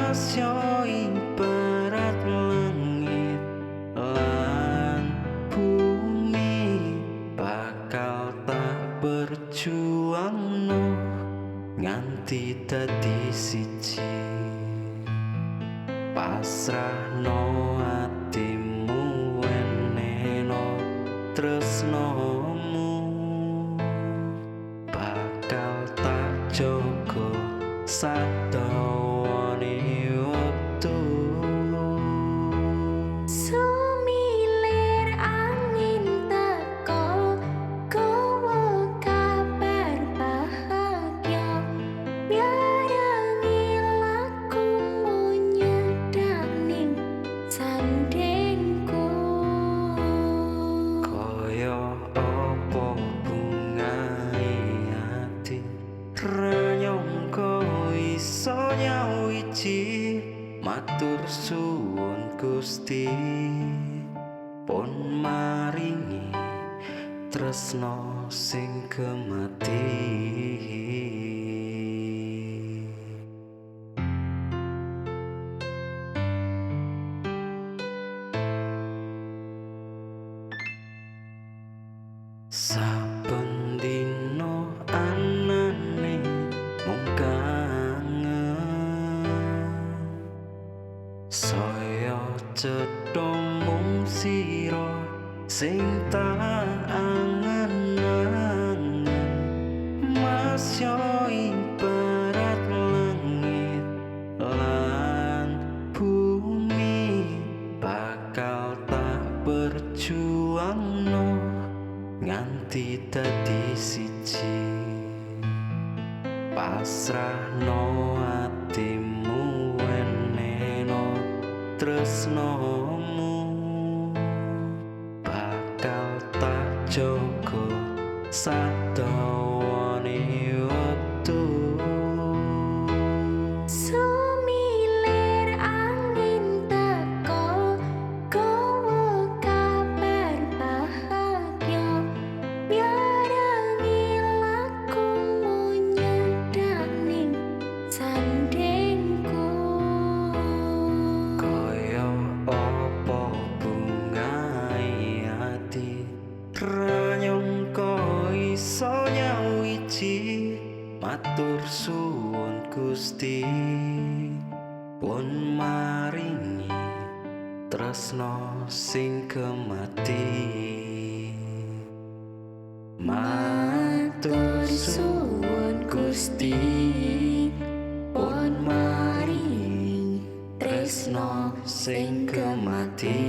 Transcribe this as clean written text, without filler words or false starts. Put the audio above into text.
Masyo ibarat langit lan bumi, bakal tak perjuangno nganti dadi siji. Pasrahno atimu, wenehno tresnomu, bakal tak jaga sadawane wektu. Sumilir angin teko gawa kabar bahagia, barengi lakumu nyedak ning sandingku. Kaya apa bungae ati, ra nyangka iso nyawiji. Matur suwun Gusti pun maringi tresno sing kemati. Saben dina anane mung kangen, saya cetha mung sira sing tak angen-angen. Masyo ibarat langit lan bumi, bakal tak perjuangno nganti dadi siji. Pasrahno atimu, wenehno tresnomu, bakal tak jaga sadawane wektu. Sumilir angin teko gawa kabar bahagia, barengi lakumu nyedak ning sandingku. Kaya apa bungae ati, ra nyangka iso nyawiji. Matur suwun Gusti pun maringi tresno sing kemati. Matur suwun Gusti pun maringi tresno sing kemati.